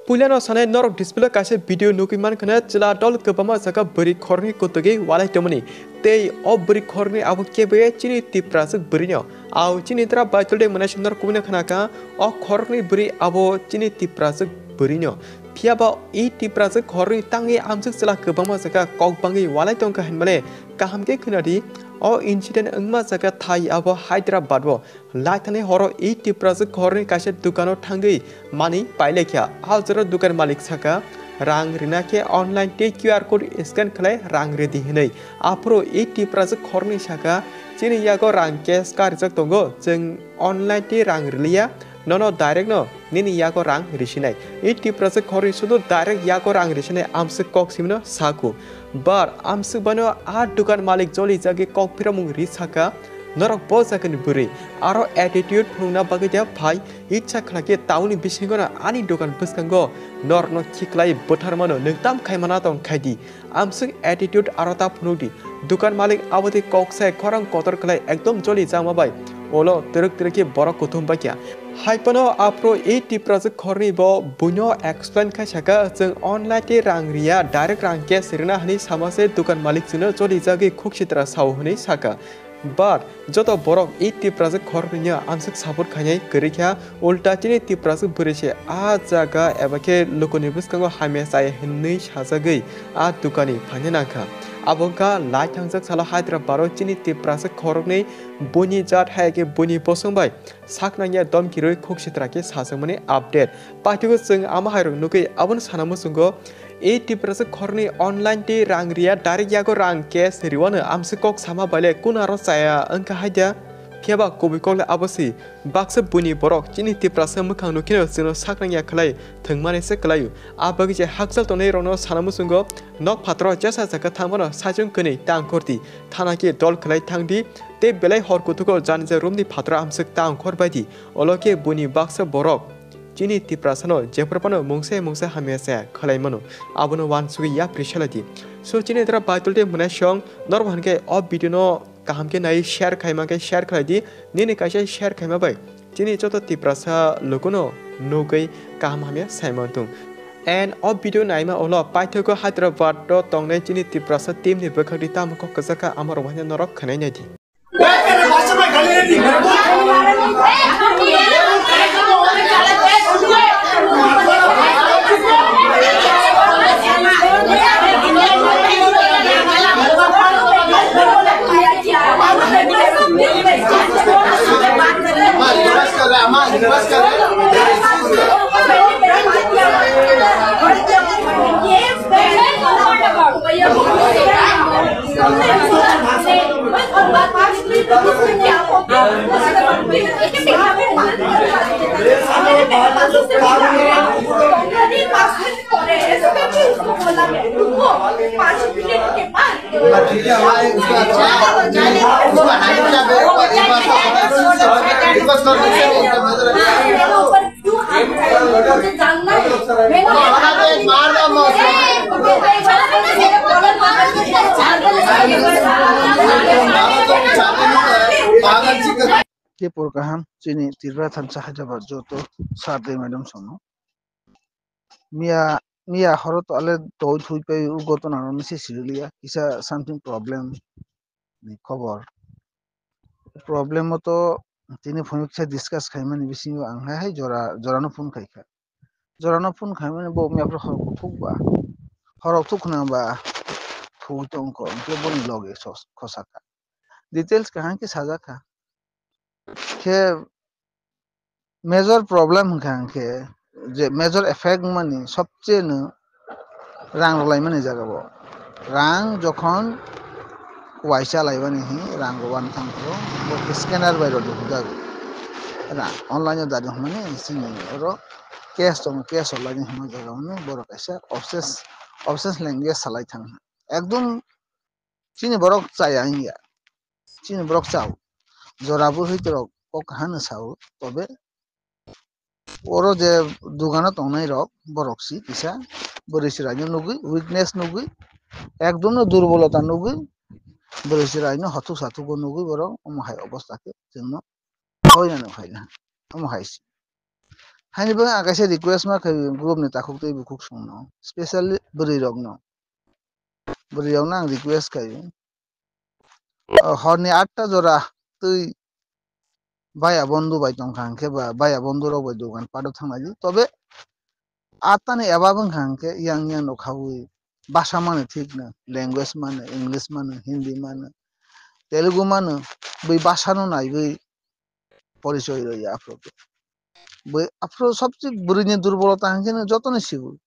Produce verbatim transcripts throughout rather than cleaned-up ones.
Puilano sanai norok display kaisa video nugwi mankha na chwla dol kwbangma jaga bwrwi khoroknwi kutugwi walai tongmani. Tei o bwrwi khoroknwi abo kebo chini Tipraswk bwrwino. Au chini tra Baitul de mwnai sundor kubui no khna kha o khoroknwi bwrwi abo chini Tipraswk bwrwino. Phiya ba i Tipraswk khoroknwi tangwi amswk chwla kwbangma jaga kok bangwi walai tongkha hinmale kaham khe khwnadi. O incident wngma jaga thai abo Hyderabad o. Laithani horo i Tipraswk khoroknwi kaisa dukano thangwi manwi pailaikha. A jora dukan malik saka, "Rang rina khe online tei Q R code scan khlai rang ridi," hinwi. Aphuru i Tipraswk khoroknwi saka, "Chini yago rang cash karijak tongo, chwng online tei rang riliya, nono direct no nini yago rang risinai." I Tipraswk khoroknwi sudu direct yago rang risinai amswk kok simino saku. Bar amswk bano a dukan malik joli jagwi kok phiramung ri saka, "Norok bo jagani bwrwi, aro attitude phunukna bagwi da phai, itsa khlai khe tauni bisingo no ani dukan bwskango norokno khiklai bwtharmano, nwng tam khaimana tong khaidi." Amswk attitude aro ta phunukdi. Dukan malik aboni kok sai khorang kotor khlai ekdom joli jama bai ulo twrwk twrwk khe borok kuthum baikha. Hai phano aphuru i Tipraswk khoroknwi bo buino explain khai saka, "Chwng online tei rang riya, direct rang cash rina," hinwi sama se dukan malik chwngno joli jagwi khuk sitra sao hinwi saka. But joto borok i Tipraswk khoroknwino amswk support khainai kwrwi kha, ulta chini Tipraswk bwrwi se a jaga eba khe lukuni bwskango hamya chaya hinwi sajagwi a dukani phaina nangkha. Abo wngkha lai thangjak salo Hyderabad o chini Tipraswk khoroknwi buini jat hai khe buini bosong bai sak nangya domkirwi khuk sitra khe sajakmani update. Paithago chwng ama hairok nugwi abono sana muchungo, i Tipraswk khoroknwi online tei rang riya, direct yago rang cash riwano amswk kok sama baile kun aro chaya wngkha haida. Phiya ba kubui kok le abo si, baksa buini borok chini Tiprasa mwkhang nukhino chwngno sak nangya khlai thwngmani se kwlaio. A bagwi je hakchal tongnai rokno sana muchungo, nok phataro jesa jaga thangmano saichung kwnwi tang khordi, thana khe dol khlai thangdi, tei belai hor kuthugo janija roomni phataro amswk tang khor baidi. Olo khe buini baksa borok chini Tiprasano jephru phano mungsa mungsa hamya chaya khlai mano, abono uansugwi yapri salaidi. So chini dra Baitul de mwnai song norok hwn khe o video no kaham khe nai share khaima khe share khlai di, nini kaisa share khaima bai chini joto Tiprasa lukuno nugwi kaham hamya sai manthung. And o video naima ulo paithago Hyderabad o tongnai chini Tiprasa team ni bwkhak di tamo kok kwchak kha amorok haino norok khwnai nai di. ठीक है, हाँ, उसका अच्छा है। उसका हाइट क्या है? एक बार, एक बार तो रिक्वेस्ट कर लेते हैं, उनका नजर रखिए। मारा तो एक मार दो, मौसम। मारा तो चाहते नहीं है, पागल सी कर Khe pore kaham chini Tripura thansa Hyderabad joto sir de madam sono. Miya, miya horo to ale toi thui pai u goto nang nang se sirilia kisa something problem ni khobor. Problem o to tini phone kisa discuss khaimani bisingo ang hai hai jora, jora no phone khaikha. Jorano phone khaimani bo wngya phuru horok kuthuk ba, horok thuk khna ba thwi tongkho, hwnkhe boni loge sos-, khosakha. Details kaham khe sajakha. Khe major problem hwnkha hwnkhe je major effect wngmani sobcheno rang rwlaimani jaga bo. Rang jokhon waisa laimani hi rang rwani thangkho, bo khe scanner bai rw jago. Rang online o dari hwnmani chini oro cash tongo, cash rwlaini hwnma jaga hwnwi borok kaisa obses, obses language salai thang. Ekdom chini borok chaya wngya. Chini borok chao. Jora bwrwi rok kok kaham no sao, tobe oro je dogano tongnai rok, borok si kisa bwrwi chwraino nugwi, weakness nugwi, ekdom no durbolota nugwi, bwrwi chwraino hothuk sathugo nugwi borok omo hai obostha khe chwngno hoinano khaina, omo hai se. Haini bagwi ang kaisa request ma khai group ni takhuk tei bukhuk songno, specially bwrwi rokno, bwrwi rokno ang request khai, o, horni atta jora twi baya bondhu bai tongkha hwnkhe ba baya bondhu rok bai dogan pato thanglaidi, tobe attani eba wngkha hwnkhe yang yang no khaui basa mano thik no, language mano, English mano, Hindi mano, Telugu mano, bui basa no naiwi porichoi rwya aphuru. Bui aphuru sobse bwrwi ni durbolota hwnkhe no jotono sibu.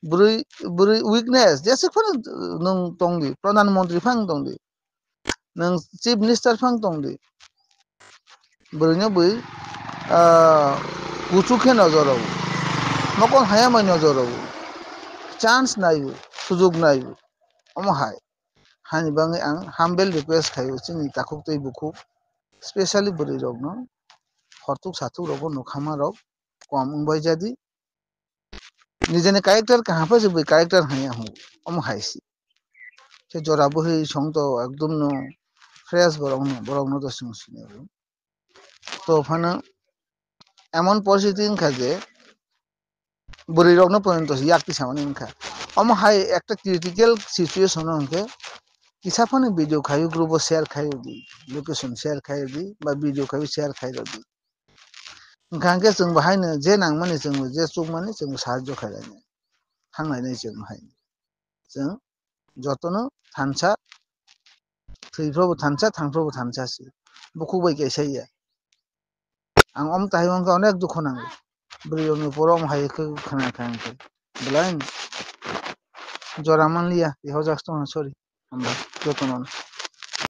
Bwrwi, bwrwi weakness, jeswk phano nwng tongdi, Pradhan Mantri phano tongdi, nwng Chief Minister phano tongdi, bwrwino bui, ah, kuchuk khe nojor rw, mokol hayamai nojor rw, chance naibo, sujuk naibo, omo hai. Hani bagwi ang humble request khaio chini takhuk tei bukhuk, specially bwrwi rokno, horthuk sathuk rogo nukha ma rok kom wngbai jadi. Nijeni character kaham pha se bui character hanya hu, omo hai si. Se jora bwhi song to ekdom no fresh borok no, borok no to sung sini. To phano emon poristhiti wngkha je bwrwi rokno porjonto se yak tisamani wngkha. Omo hai ekta critical situation o hwnkhe kisa phano video khaio group o share khaio di, location share khaio di, ba video khaio share khaio di. Wngkha hwnkhe chwng bo haino je nangmani chwng bo je chukmani chwng bo sahajyo khailai nai, thanglainai chwng bo hai. Chwng jotono thansa, thwiphrabo thansa, thangphrabo thansa se. Bukhuk bai kaisa ya. Ang om tai wngkha onek dukho nango. Bwrwi rokni poro om hai khe khna kha hwnkhe. Belai jora manliya, tei hojak tongkha, sorry. Hambai, jotono.